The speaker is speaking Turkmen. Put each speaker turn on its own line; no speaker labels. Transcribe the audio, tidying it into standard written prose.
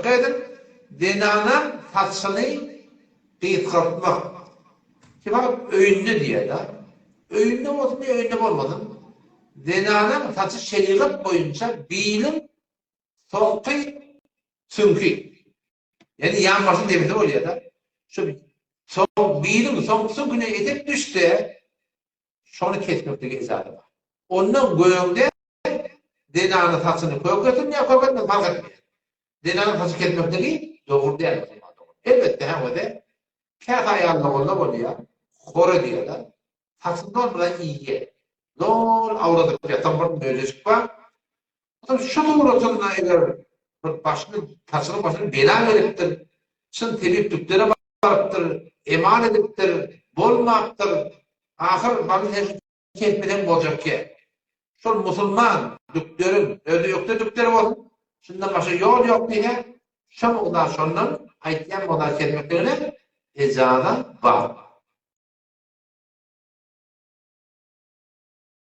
Dikkat ediň, zenanaň saçyny gysgaltmak. Ki fakat öýünde diýýär-de. Öýünde bolsun ýa öýünde bolmasyn, zenanaň saçy şerigat boýunça biliň soňky süňki. Ýagny ýanbaşyň depesi bolýar-da. Şu soň biliň soňky süňküne etek düşse, şony kesmeklige ijaza bar. Ondan göňde zenanyň saçyny köketsin ýa köketmesin fark etmeýär. Zenanyň saçy kesmekligi dogry däl musulman dogan. Elbetde hä özi käte aýallar onda bolýar, hor edýärler. Saçyny doly bilen iýýär. Doly awradyp ýatan bir möjejik bar. Onsoň şu suratynda eger bir başyny saçynyň başyna bela gelipdir, çyn tebip düklere barypdyr, emal edipdir, bolmapdyr. Ahyr bana sen şu kesmeseň boljak ýer. Şol musulman dükleriň özi ökde dükler bolsun, şundan başga ýol ýok diýse, şo mugdar şondan aýtýan mugdar kesmekligine ejaza bar.